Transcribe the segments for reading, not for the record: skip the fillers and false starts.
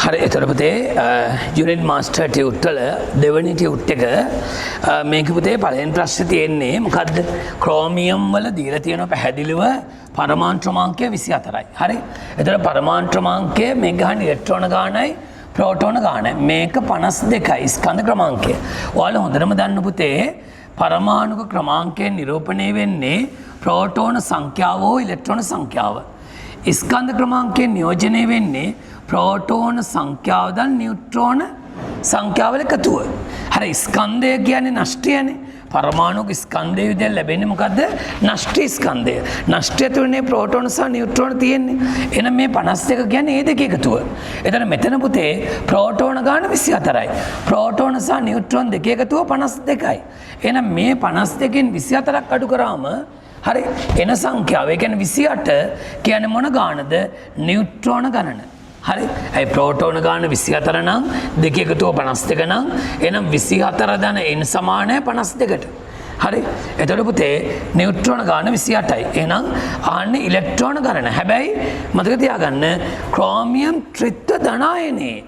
හරි, එතකොට පුතේ යුනිට් මාස්ටර් ටියුට් වල දෙවෙනි ටියුට් එක. මේක පුතේ පළවෙනි ප්‍රශ්නේ තියෙන්නේ මොකද්ද? ක්‍රෝමියම් වල දීලා තියෙන පැහැදිලිව පරමාණු ක්‍රමාංකය 24යි. හරි. එතකොට පරමාණු ක්‍රමාංකය මේ ගහන ඉලෙක්ට්‍රෝන ගානයි ප්‍රෝටෝන ගානයි. මේක 52යි ස්කන්ධ ක්‍රමාංකය. ඔයාලා හොඳටම දන්න පුතේ, පරමාණුක ක්‍රමාංකය නිරූපණය වෙන්නේ ප්‍රෝටෝන සංඛ්‍යාව හෝ ඉලෙක්ට්‍රෝන සංඛ්‍යාව. ස්කන්ධ ක්‍රමාංකයෙන් නියෝජනය වෙන්නේ ප්‍රෝටෝන සංඛ්‍යාව දන් නියුට්‍රෝන සංඛ්‍යාවල එකතුව. හරි, ස්කන්ධය කියන්නේ නෂ්ටයනේ. පරමාණුක ස්කන්ධය විදිහට ලැබෙන්නේ මොකද්ද? නෂ්ටි ස්කන්ධය. නෂ්ටය තුනේ ප්‍රෝටෝන සහ නියුට්‍රෝන තියෙන්නේ. එහෙනම් මේ 52 කියන්නේ ඒ දෙක එකතුව. එතන මෙතන පුතේ ප්‍රෝටෝන ගාන 24යි. ප්‍රෝටෝන සහ නියුට්‍රෝන දෙක එකතුව 52යි. එහෙනම් මේ 52න් 24ක් අඩු කරාම, හරි, එන සංඛ්‍යාව, ඒ කියන්නේ 28 කියන්නේ මොන ගානද? නියුට්‍රෝන ගණන. හරි. ඇයි, ප්‍රෝටෝන ගාන 24 නම් දෙක එකතුව 52 නම්, එහෙනම් 24 ධන n සමානයි 52ට. හරි. එතකොට පුතේ නියුට්‍රෝන ගාන 28යි. එහෙනම් ආන්නේ ඉලෙක්ට්‍රෝන ගණන. හැබැයි මතක තියාගන්න, ක්‍රෝමියම් ත්‍රිත්ව ධනායනයේ.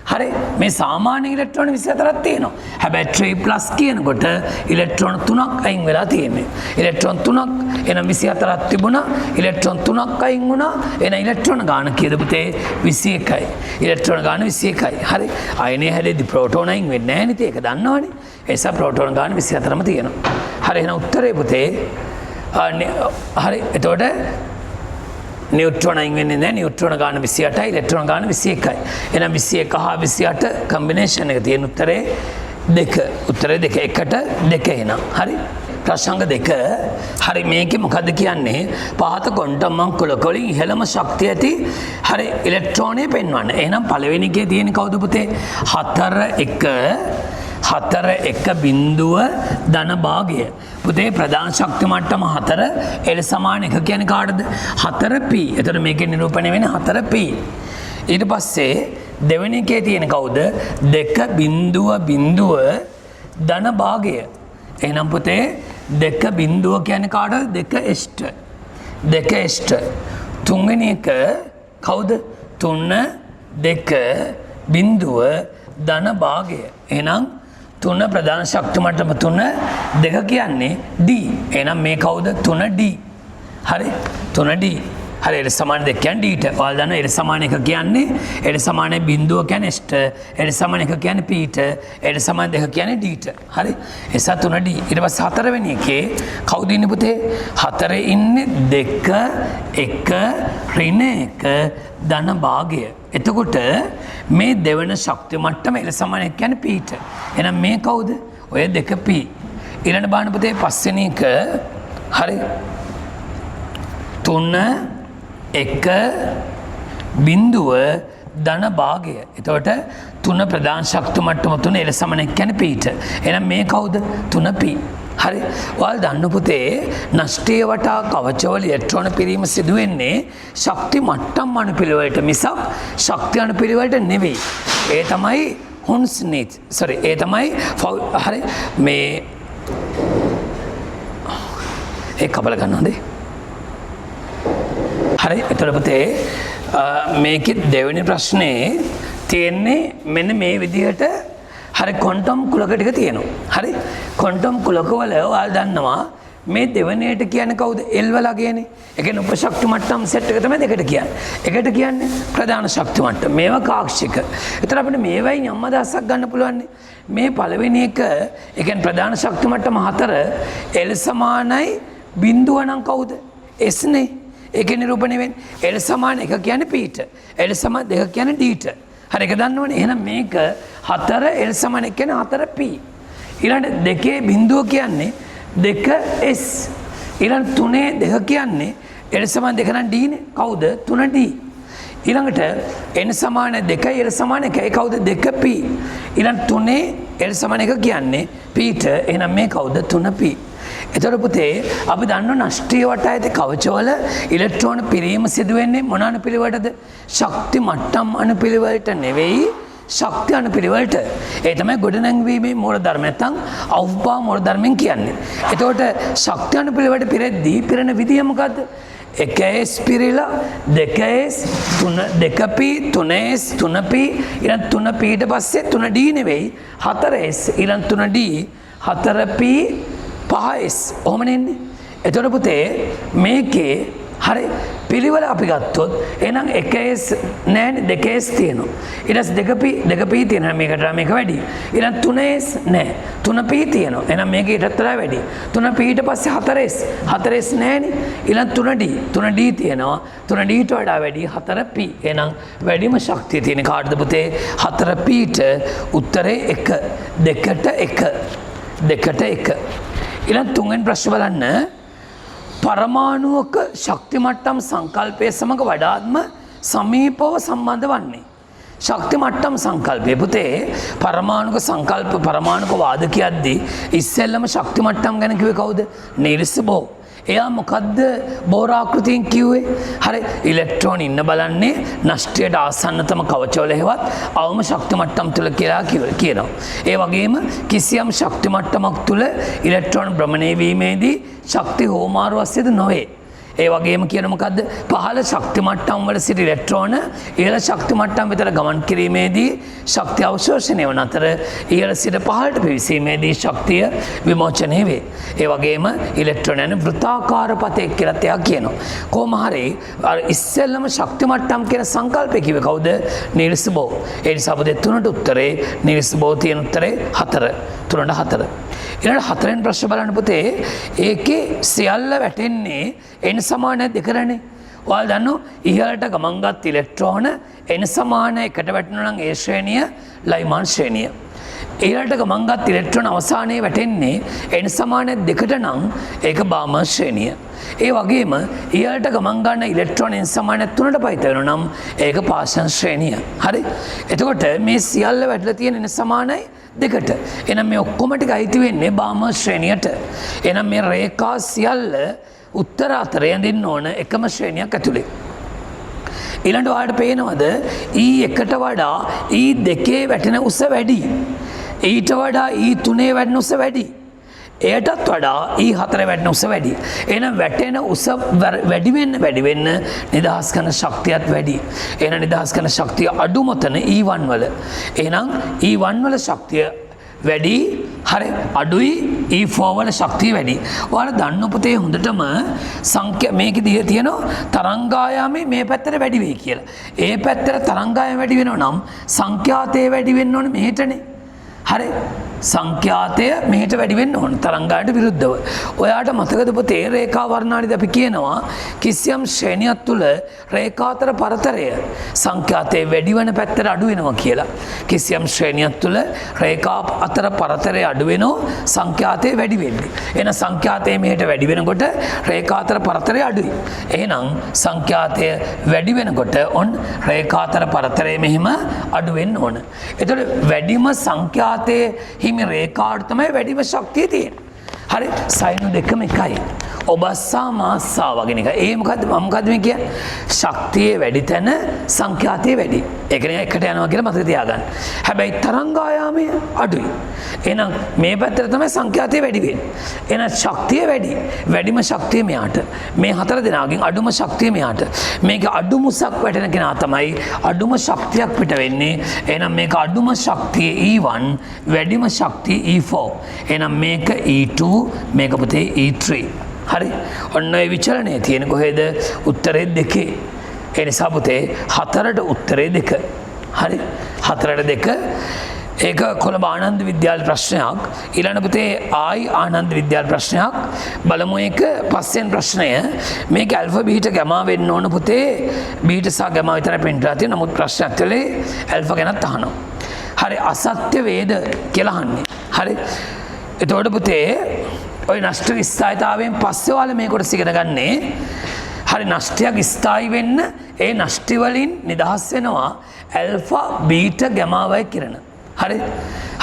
හරි, මේ සාමාන්‍ය ඉලෙක්ට්‍රෝන 24ක් තියෙනවා. හැබැයි 3+ කියනකොට ඉලෙක්ට්‍රෝන තුනක් අයින් වෙලා තියෙන්නේ. ඉලෙක්ට්‍රෝන තුනක්, එහෙනම් 24ක් තිබුණා, ඉලෙක්ට්‍රෝන තුනක් අයින් වුණා. එහෙනම් ඉලෙක්ට්‍රෝන ගාන කීයද පුතේ? 21යි. ඉලෙක්ට්‍රෝන ගාන 21යි. හරි. අයනය හැදෙද්දි ප්‍රෝටෝන අයින් වෙන්නේ නැහැ නේ, ඒක දන්නවනේ. ඒ නිසා ප්‍රෝටෝන ගාන 24ම තියෙනවා. හරි, එහෙනම් උත්තරේ පුතේ, හරි, එතකොට නියුට්‍රෝන අයින් වෙන්නේ නැහැ. නියුට්‍රෝන ගාන 28යි, ඉලෙක්ට්‍රෝන ගාන 21යි. එහෙනම් 21 හා 28 කම්බිනේෂන් එක තියෙන උත්තරේ දෙක. උත්තරේ දෙක, එකට දෙක එනම්. හරි. ප්‍රශ්න දෙක. හරි, මේකේ මොකද්ද කියන්නේ? පහත ක්වොන්ටම් අංක කුලක වලින් ඉහළම ශක්තිය ඇති, හරි, ඉලෙක්ට්‍රෝනය පෙන්වන්න. එහෙනම් පළවෙනි එකේ තියෙන කවුද පුතේ? 4 1 4 1 බිඳුව ධන භාගය. පුතේ, ප්‍රධාන ශක්ති මට්ටම 4, L සමාන 1 කියන්නේ කාටද? 4 P. එතකොට මේකේ නිරූපණය වෙන්නේ 4 P. ඊට පස්සේ දෙවෙනි එකේ තියෙන කවුද? 2 බිඳුව බිඳුව ධන භාගය. එහෙනම් පුතේ 2 බිඳුව කියන්නේ කාටද? 2 S ට. 2 S ට. තුන්වෙනි එක කවුද? 3 2 බිඳුව ධන භාගය. එහෙනම් තුන ප්‍රධාන ශක්ති මට්ටම තුන, දෙක කියන්නේ D. එහෙනම් මේ කවුද? 3 D. හරි, 3 D. හරි, L සමාන දෙක කියන්නේ D ට. ඔයාලා දන්නවා L සමාන එක කියන්නේ, L සමාන බිඳුව කියන්නේ S ට, L සමාන එක කියන්නේ P ට, L සමාන දෙක කියන්නේ D ට. හරි. ඒ නිසා 3 D. ඊට පස්සේ හතරවෙනි එකේ කවුද ඉන්නේ පුතේ? හතරේ ඉන්නේ 2 1 ඍණ 1 ධන භාගය. එතකොට මේ දෙවන ශක්ති මට්ටම L සමාන එක කියන්නේ P ට. එහෙනම් මේ කවුද? ඔය දෙක P. ඊළඟ බලන්න පුතේ පස්වෙනි එක. හරි. තුන එක බිඳුව ධන භාගය. එතකොට තුන ප්‍රධාන ශක්ති මට්ටම තුන, L සමාන එක කියන්නේ P ට. එහෙනම් මේ කවුද? තුන P. හරි. ඔයාලා දන්න පුතේ, නෂ්ටය වටා කවචවල ඉලෙක්ට්‍රෝන පිරීම සිදු වෙන්නේ ශක්ති මට්ටම් අනුපිළිවෙලට මිසක් ශක්ති අනුපිළිවෙලට නෙවෙයි. ඒ තමයි හුන්ස් නීති. සෝරි, ඒ තමයි හරි, මේ ඒ කපල ගන්න හොඳේ. හරි, එතකොට පුතේ මේකේ දෙවෙනි ප්‍රශ්නේ තියෙන්නේ මෙන්න මේ විදිහට. හරි, ක්වොන්ටම් කුලක ටික තියෙනවා. හරි, ක්වොන්ටම් කුලකවල ඔයාලා දන්නවා මේ දෙවෙනියට කියන්නේ කවුද? L වලගේනේ. ඒ කියන්නේ උපශක්ති මට්ටම් සෙට් එක තමයි දෙකට කියන්නේ. එකට කියන්නේ ප්‍රධාන ශක්ති මට්ටම. මේවා කාක්ෂික. ඒතර අපිට මේවයින් යම් අදහසක් ගන්න පුළුවන්. මේ පළවෙනි එක, ඒ කියන්නේ ප්‍රධාන ශක්ති මට්ටම 4, L සමානයි බිඳුව නම් කවුද? S නේ. ඒකේ නිරූපණය වෙන්නේ. L සමාන 1 කියන්නේ P ට. L සමාන 2 කියන්නේ D ට. හරි, ඒක දන්නවනේ. එහෙනම් මේක 4 L සමාන 1 කියන්නේ 4 P. ඊළඟට දෙකේ බිඳුව කියන්නේ 2 S. ඊළඟ තුනේ දෙක කියන්නේ L සමාන 2 නම් D නේ. කවුද? 3 D. ඊළඟට n සමාන 2 L සමාන 1, ඒ කවුද? 2 P. ඊළඟ තුනේ L සමාන 1 කියන්නේ P ට. එහෙනම් මේ කවුද? 3 P. එතකොට පුතේ අපි දන්නවා නෂ්ටීය වටා ඇති කවචවල ඉලෙක්ට්‍රෝන පිරීම සිදු වෙන්නේ මොන අනුපිළිවෙලටද? ශක්ති මට්ටම් අනුපිළිවෙලට නෙවෙයි, ශක්ති අනුපිළිවෙලට. ඒ තමයි ගොඩනැංවීමේ මූලධර්ම නැත්නම් අවුෆ්බාව් මූලධර්මයෙන් කියන්නේ. එතකොට ශක්ති අනුපිළිවෙලට පිරෙද්දී පිරෙන විදිය මොකද්ද? 1S පිරීලා 2S 3 2P 3S 3P ඊළඟ 3P ඊට පස්සේ 3D නෙවෙයි 4S ඊළඟ 3D 4P 5S ඔහොමනේ එන්නේ. එතකොට පුතේ මේකේ හරි පිළිවෙල අපි ගත්තොත් එහෙනම් 1S නෑනේ 2S තියෙනවා. ඊට පස්සේ 2P 2P තියෙනවා. මේකට මේක වැඩි. ඊළඟ 3S නෑ 3P තියෙනවා. එහෙනම් මේක ඊටත් වඩා වැඩි. 3P ඊට පස්සේ 4S 4S නෑනේ. ඊළඟ 3D 3D තියෙනවා. 3D ට වඩා වැඩි 4P. එහෙනම් වැඩිම ශක්තිය තියෙන කාටද පුතේ? 4P ට. උත්තරේ 1 2ට 1 2ට 1. ඊළඟ තුන්වෙනි ප්‍රශ්න බලන්න. පරමාණුවක ශක්ති මට්ටම් සංකල්පය සමග වඩාත්ම සමීපව සම්බන්ධ වන්නේ. ශක්ති මට්ටම් සංකල්පය පුතේ පරමාණුක සංකල්ප පරමාණුක වාද කියද්දී ඉස්සෙල්ලම ශක්ති මට්ටම් ගැන කිව්වේ කවුද? Niels bore. එයා මොකද්ද බෝර් ආකෘතියෙන් කිව්වේ? හරි, ඉලෙක්ට්‍රෝන ඉන්න බලන්නේ නෂ්ටයට ආසන්නතම කවචවල හෙවත් අවම ශක්ති මට්ටම් තුල කියලා කියනවා. ඒ වගේම කිසියම් ශක්ති මට්ටමක් තුල ඉලෙක්ට්‍රෝන භ්‍රමණය වීමේදී ශක්ති හෝමාරුවක් සිදු නොවේ. ඒ වගේම කියන මොකද්ද? පහළ ශක්ති මට්ටම් වල සිට ඉලෙක්ට්‍රෝන ඉහළ ශක්ති මට්ටම් වෙතට ගමන් කිරීමේදී ශක්තිය අවශෝෂණය වන අතර ඉහළ සිට පහළට පිවිසීමේදී ශක්තිය විමෝචනය වේ. ඒ වගේම ඉලෙක්ට්‍රෝන යන වෘත්තාකාර පථයක් කියලාත් එයා කියනවා. කොහොම හරි අර ඉස්සෙල්ලම ශක්ති මට්ටම් කියන සංකල්පය කිව්වේ කවුද? Niels bore. ඒ නිසා අපේ තුනට උත්තරේ නීල්ස් බෝර් තියෙන උත්තරේ 4. තුනට 4. ඊළඟ හතරෙන් ප්‍රශ්න බලන්න පුතේ. ඒකේ සියල්ල වැටෙන්නේ n සමාන දෙකටනේ. ඔයාලා දන්නෝ ඉහළට ගමන් ගත් ඉලෙක්ට්‍රෝන n සමාන එකට වැටෙනවා නම් ඒ ශ්‍රේණිය ලයිමන් ශ්‍රේණිය. ඉහළට ගමන් ගත් ඉලෙක්ට්‍රෝන අවසානයේ වැටෙන්නේ n සමාන දෙකට නම් ඒක බාමර් ශ්‍රේණිය. ඒ වගේම ඉහළට ගමන් ගන්න ඉලෙක්ට්‍රෝන n සමාන තුනට පතිත වෙනවා නම් ඒක පාෂන් ශ්‍රේණිය. හරි. එතකොට මේ සියල්ල වැටලා තියෙන n සමානයි දෙකට. එහෙනම් මේ ඔක්කොම ටික අයිති වෙන්නේ බාමර් ශ්‍රේණියට. එහෙනම් මේ රේඛා සියල්ල උත්තර අතර ඇඳෙන්න ඕන එකම ශ්‍රේණියක් ඇතුලේ. ඊළඟට ඔයාලට පේනවද E එකට වඩා E දෙකේ වැටෙන උස වැඩි. ඊට වඩා E තුනේ වැටෙන උස වැඩි. එයටත් වඩා E හතරේ වැටෙන උස වැඩි. එහෙනම් වැටෙන උස වැඩි වෙන්න වැඩි වෙන්න නිදහස් කරන ශක්තියත් වැඩි. එහෙනම් නිදහස් කරන ශක්තිය අඩුම තැන E1 වල. එහෙනම් E1 වල ශක්තිය වැඩි, හරි අඩුයි E4 වල ශක්තිය වැඩි. ඔයාලා දන්න පුතේ හොඳටම සංඛ්‍යා මේකේ දිහා තියෙනවා තරංගායාමේ මේ පැත්තට වැඩි වෙයි කියලා. ඒ පැත්තට තරංගායාම වැඩි වෙනවා නම් සංඛ්‍යාතය වැඩි වෙන්න ඕනේ මෙහෙටනේ. හරි, සංඛ්‍යාතය මෙහෙට වැඩි වෙන්න ඕන තරංගායට විරුද්ධව. ඔයාට මතකද පුතේ රේඛා වර්ණාලිද අපි කියනවා කිසියම් ශ්‍රේණියක් තුල රේඛා අතර පරතරය සංඛ්‍යාතය වැඩි වෙන පැත්තට අඩු වෙනවා කියලා. කිසියම් ශ්‍රේණියක් තුල රේඛා අතර පරතරය අඩු වෙනවා සංඛ්‍යාතය වැඩි වෙන්නේ. එහෙනම් සංඛ්‍යාතය මෙහෙට වැඩි වෙනකොට රේඛා අතර පරතරය අඩුයි. එහෙනම් සංඛ්‍යාතය වැඩි වෙනකොට ඔන් රේඛා අතර පරතරය මෙහෙම අඩු වෙන්න ඕන. එතකොට වැඩිම සංඛ්‍යාතයේ හිමි රේඛාවට තමයි වැඩිම ශක්තිය තියෙන්නේ. හරි, සයිනු දෙකම එකයි. ඔබස්සා මාස්සා වගේ නිකන්. ඒ මොකද්ද මම මොකද්ද මේ කියන්නේ? ශක්තිය වැඩි තැන සංඛ්‍යාතය වැඩි. ඒක නේ එකට යනවා කියලා මතක තියාගන්න. හැබැයි තරංගායාමය අඩුයි. එහෙනම් මේ පැත්තට තමයි සංඛ්‍යාතය වැඩි වෙන්නේ. එහෙනම් ශක්තිය වැඩි. වැඩිම ශක්තිය මෙයාට. මේ හතර දෙනාගෙන් අඩුම ශක්තිය මෙයාට. මේක අඩුම උසක් වැටෙන කෙනා තමයි අඩුම ශක්තියක් පිට වෙන්නේ. එහෙනම් මේක අඩුම ශක්තිය E1, වැඩිම ශක්තිය E4. එහෙනම් මේක E2, මේක පුතේ E3. හරි. ඔන්න ඔය විචලනය තියෙන කොහෙද? උත්තරේ දෙකේ. ඒ නිසා පුතේ හතරට උත්තරේ දෙක. හරි. හතරට දෙක. ඒක කොළඹ ආනන්ද විද්‍යාල ප්‍රශ්නයක්. ඊළඟ පුතේ ආයි ආනන්ද විද්‍යාල ප්‍රශ්නයක්. බලමු ඒක පස්වෙනි ප්‍රශ්නය. මේක ඇල්ෆා බීටා ගැමා වෙන්න ඕන පුතේ. බීටා සහ ගැමා විතරයි පෙන්නලා තියෙන්නේ. නමුත් ප්‍රශ්න ඇතුලේ ඇල්ෆා ගැනත් අහනවා. හරි, අසත්‍ය වේද කියලා අහන්නේ. හරි. එතකොට පුතේ ඔය නෂ්ට ස්ථායීතාවයෙන් පස්සේ ඔයාලා මේ කොටස ඉගෙන ගන්නේ. හරි, නෂ්ටයක් ස්ථායි වෙන්න ඒ නෂ්ටි වලින් නිදහස් වෙනවා ඇල්ෆා බීටා ගැමා වගේ කිරණ. හරි,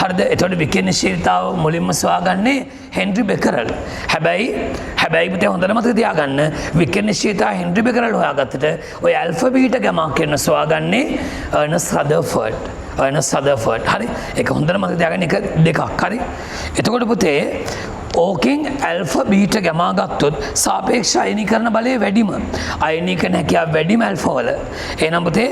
හරිද? එතකොට විකිරණශීලතාව මුලින්ම සොයාගන්නේ හෙන්රි බෙකරල්. හැබැයි පුතේ හොඳට මතක තියාගන්න, විකිරණශීලතාව හෙන්රි බෙකරල් හොයාගත්තට ඔය ඇල්ෆා බීටා ගැමා කිරණ සොයාගන්නේ අර්නස්ට් රදර්ෆර්ඩ්. එන සදර්ෆර්ඩ්. හරි. ඒක හොඳට මතක තියාගන්න එක දෙකක්. හරි. එතකොට පුතේ ඕකෙන් ඇල්ෆා බීටා ගැමා ගත්තොත් සාපේක්ෂ අයනීකරණ බලය වැඩිම. අයනීකරණ හැකියාව වැඩිම ඇල්ෆා වල. එහෙනම් පුතේ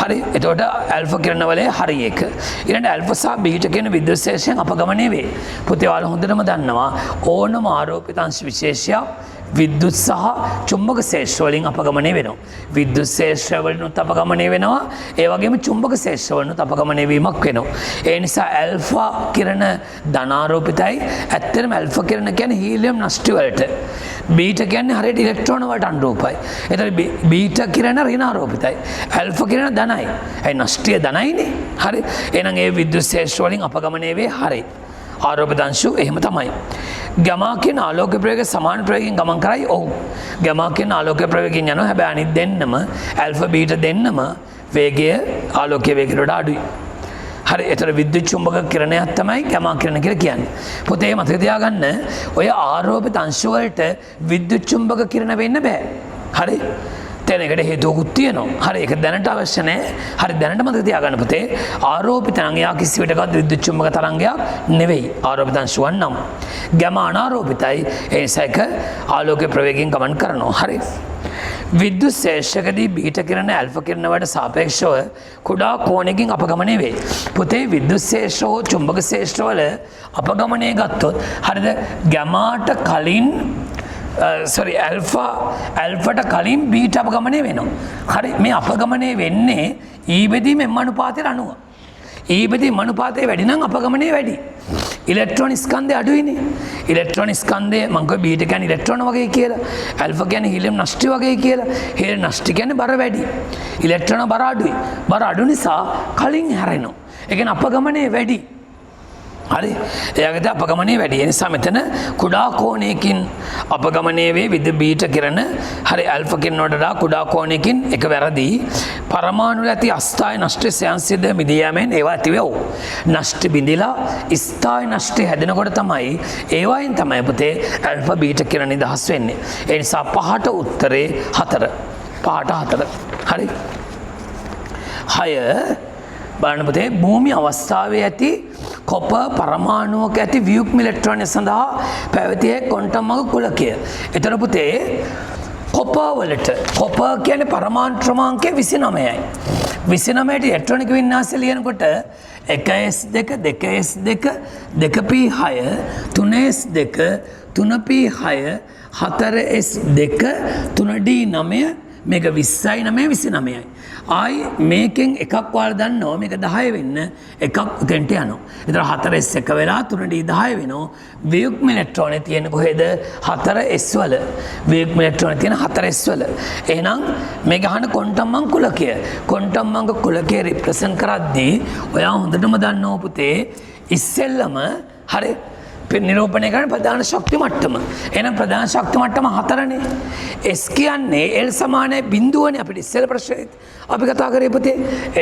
හරි. එතකොට ඇල්ෆා කිරණ බලය හරි එක. ඊළඟට ඇල්ෆා සහ බීටා කියන විද්‍යුත් ශේෂයෙන් අපගමනය වේ. පුතේ ඔයාලා හොඳටම දන්නවා ඕනම ආරෝපිත අංශ විශේෂයක් විද්‍යුත් සහ චුම්බක ශේෂ්ත්‍ර වලින් අපගමනය වෙනවා. විද්‍යුත් ශේෂ්ත්‍ර වලිනුත් අපගමනය වෙනවා. ඒ වගේම චුම්බක ශේෂ්ත්‍ර වලිනුත් අපගමනය වීමක් වෙනවා. ඒ නිසා ඇල්ෆා කිරණ ධනාරෝපිතයි. ඇත්තටම ඇල්ෆා කිරණ කියන්නේ හීලියම් නෂ්ටි වලට. බීටා කියන්නේ හරියට ඉලෙක්ට්‍රෝන වලට අනුරූපයි. එතකොට බීටා කිරණ ඍණාරෝපිතයි. ඇල්ෆා කිරණ ධනයි. ඒ නෂ්ටිය ධනයිනේ. හරි. එහෙනම් ඒ විද්‍යුත් ශේෂ්ත්‍ර වලින් අපගමනය වේ. හරි. ආරෝපිත අංශු එහෙම තමයි. ගැමා කියන ආලෝක ප්‍රවේග සමාන ප්‍රවේගයෙන් ගමන් කරයි. ඔව්. ගැමා කියන ආලෝක ප්‍රවේගයෙන් යනවා. හැබැයි අනිත් දෙන්නම ඇල්ෆා බීටා දෙන්නම වේගය ආලෝකයේ වේගයට වඩා අඩුයි. හරි. ඒතර විද්‍යුත් චුම්බක කිරණයක් තමයි ගැමා කිරණ කියලා කියන්නේ. පොතේ මතක තියාගන්න ඔය ආරෝපිත අංශු වලට විද්‍යුත් චුම්බක කිරණ වෙන්න බෑ. හරි. තැන එකට හේතුවකුත් තියෙනවා. හරි, ඒක දැනට අවශ්‍ය නෑ. හරි, දැනට මතක තියාගන්න පුතේ ආරෝපිත නම් එයා කිසි විටකවත් විද්‍යුත් චුම්බක තරංගයක් නෙවෙයි. ආරෝපිත අංශුවන් නම්. ගැමා අනාරෝපිතයි. ඒ නිසා ඒක ආලෝක ප්‍රවේගයෙන් ගමන් කරනවා. හරි. විද්‍යුත් ශේෂකදී බීටා කිරණ ඇල්ෆා කිරණ වලට සාපේක්ෂව කුඩා කෝණයකින් අපගමනය වේ. පුතේ විද්‍යුත් ශේෂ හෝ චුම්බක ශේෂ්ත්‍රවල අපගමනය ගත්තොත් හරිද, ගැමාට කලින්, සොරි, ඇල්ෆා, ඇල්ෆට කලින් බීටා අපගමනය වෙනවා. හරි, මේ අපගමනය වෙන්නේ E බෙදීම M අනුපාතයට අනුව. E බෙදීම අනුපාතය වැඩි නම් අපගමනය වැඩි. ඉලෙක්ට්‍රෝන ස්කන්ධය අඩුයිනේ. ඉලෙක්ට්‍රෝන ස්කන්ධය මං කිව්වේ බීටා කියන්නේ ඉලෙක්ට්‍රෝන වගේ කියලා. ඇල්ෆා කියන්නේ හීලියම් නෂ්ටි වගේ කියලා. හීලියම් නෂ්ටි කියන්නේ බර වැඩි. ඉලෙක්ට්‍රෝන බර අඩුයි. බර අඩු නිසා කලින් හැරෙනවා. ඒ කියන්නේ අපගමනය වැඩි. හරි, එයාගේ අපගමනය වැඩි. ඒ නිසා මෙතන කුඩා කෝණයකින් අපගමනය වේ විද බීටා කිරණ. හරි, ඇල්ෆා කිරණ වලට වඩා කුඩා කෝණයකින්, එක වැරදි. පරමාණු වල ඇති අස්ථායි නෂ්ටි ස්වයංසිද්ධ බිඳී යාමෙන් ඒවා ඇති වේ. ඔව්. නෂ්ටි බිඳිලා ස්ථායි නෂ්ටි හැදෙනකොට තමයි ඒවායින් තමයි පුතේ ඇල්ෆා බීටා කිරණ නිදහස් වෙන්නේ. ඒ නිසා පහට උත්තරේ 4. පහට 4. හරි. 6 බලන්න පුතේ, භූමි අවස්ථාවේ ඇති කොපර් පරමාණුවක ඇති වියුග්ම ඉලෙක්ට්‍රෝනය සඳහා පැවතිය ක්වොන්ටම් අංක කුලකය. එතන පුතේ කොපර් වලට, කොපර් කියන්නේ පරමාණු ක්‍රමාංකය 29යි. 29ට ඉලෙක්ට්‍රොනික වින්‍යාසය ලියනකොට 1s2 2s2 2p6 3s2 3p6 4s2 3d9, මේක 20යි 9 29යි. ආයි මේකෙන් එකක් ඔයාලා දන්නවා මේක 10 වෙන්න එකක් උතෙන්ට යනවා. ඒතර 4s1 වෙලා 3d 10 වෙනවා. වියුග්ම ඉලෙක්ට්‍රෝනේ තියෙන කොහෙද? 4s වල. වියුග්ම ඉලෙක්ට්‍රෝනේ තියෙන 4s වල. එහෙනම් මේ ගහන ක්වොන්ටම් අංක කුලකය. ක්වොන්ටම් අංක කුලකය රිප්‍රසන්ට් කරද්දී ඔයා හොඳටම දන්නවා පුතේ ඉස්සෙල්ලම හරි නිරූපණය කරන ප්‍රධාන ශක්ති මට්ටම. එහෙනම් ප්‍රධාන ශක්ති මට්ටම හතරනේ. S කියන්නේ L සමානයි බිඳුවනේ, අපිට ඉස්සෙල්ලා ප්‍රශ්නේ අපි කතා කරේ පුතේ.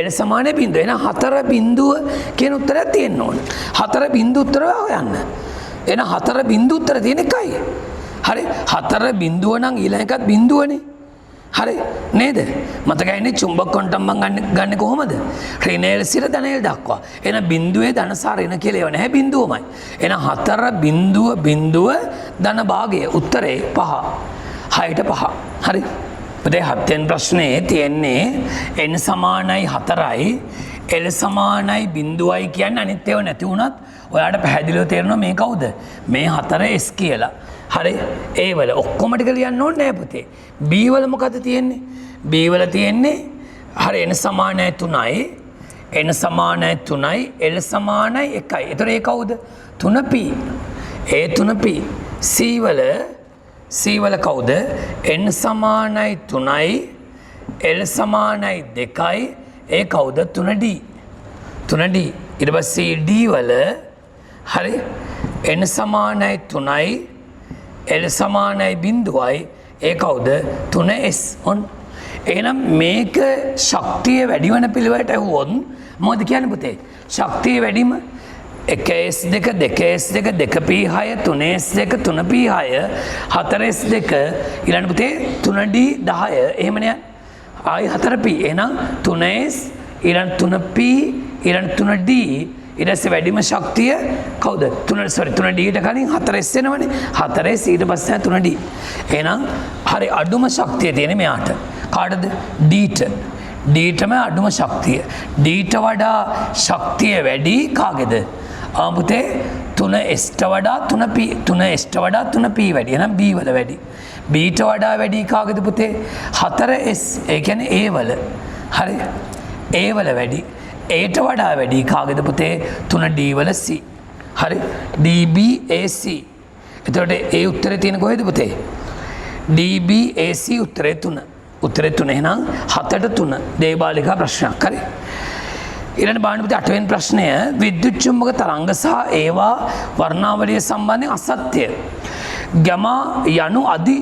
L සමානයි බිඳුව. එහෙනම් හතර බිඳුව කියන උත්තරයක් තියෙන්න ඕන. හතර බිඳුව උත්තර හොයන්න. එහෙනම් හතර බිඳුව උත්තර තියෙන එකයි. හරි, හතර බිඳුව නම් ඊළඟ එකත් බිඳුවනේ. හරි නේද? මතකයිනේ චුම්බක ක්වොන්ටම් මං ගන්න කොහොමද? ඍණ එල් සිට ධන එල් දක්වා. එහෙනම් බිඳුවේ ධන සහ ඍණ කියලා ඒවා නැහැ, බිඳුවමයි. එහෙනම් හතර බිඳුව බිඳුව ධන භාගය උත්තරේ පහ. හයට පහ. හරි. පුතේ හත්වෙනි ප්‍රශ්නේ තියෙන්නේ n සමානයි 4යි L සමානයි බිඳුවයි කියන්නේ අනිත් ඒවා නැති වුණත් ඔයාට පැහැදිලිව තේරෙනවා මේ කවුද? මේ 4 S කියලා. හරි, ඒ වල ඔක්කොම ටික ලියන්න ඕනේ නෑ පුතේ. B වල මොකද තියෙන්නේ? B වල තියෙන්නේ හරි n සමානයි 3යි n සමානයි 3යි L සමානයි 1යි. ඒතර ඒ කවුද? 3p. ඒ 3p. C වල කවුද? n සමානයි 3යි L සමානයි 2යි. ඒ කවුද? 3d. 3d. ඊට පස්සේ D වල හරි n සමානයි 3යි L සමානයි බිඳුවයි. ඒ කවුද? 3s. ඔන්න එහෙනම් මේක ශක්තිය වැඩි වෙන පිළිවෙලට ඇහුවොත් මොකද කියන්නේ පුතේ? ශක්තිය වැඩිම 1s2 2s2 2p6 3s2 3p6 4s2 ඊළඟ පුතේ 3d 10 එහෙමනේ. ආයි 4p. එහෙනම් 3s ඊළඟ 3p ඊළඟ 3D, ඊට පස්සේ වැඩිම ශක්තිය කවුද? 3, සෝරි, 3D ට කලින් 4S එනවනේ. 4S, ඊට පස්සේ 3D. එහෙනම් හරි, අඩුම ශක්තිය තියෙන්නේ මෙයාට. කාටද? D ට. D ටම අඩුම ශක්තිය. D ට වඩා ශක්තිය වැඩි කාගේද? ආ පුතේ, 3S ට වඩා 3P, 3S ට වඩා 3P වැඩි. එහෙනම් B වල වැඩි. B ට වඩා වැඩි කාගේද පුතේ? 4S, ඒ කියන්නේ A වල. හරි, A වල වැඩි. A ට වඩා වැඩි කාගේද පුතේ? 3D වල C. හරි, D B A C. එතකොට ඒ උත්තරේ තියෙන කොහෙද පුතේ? D B A C, උත්තරේ 3. උත්තරේ 3. එහෙනම් 7ට 3. දේවාලිකා ප්‍රශ්නයක්. හරි, ඊළඟ බලන්න පුතේ, අටවෙනි ප්‍රශ්නය. විද්‍යුත් චුම්බක තරංග සහ ඒවා වර්ණාවලිය සම්බන්ධයෙන් අසත්‍ය. ගැමා යනු අධි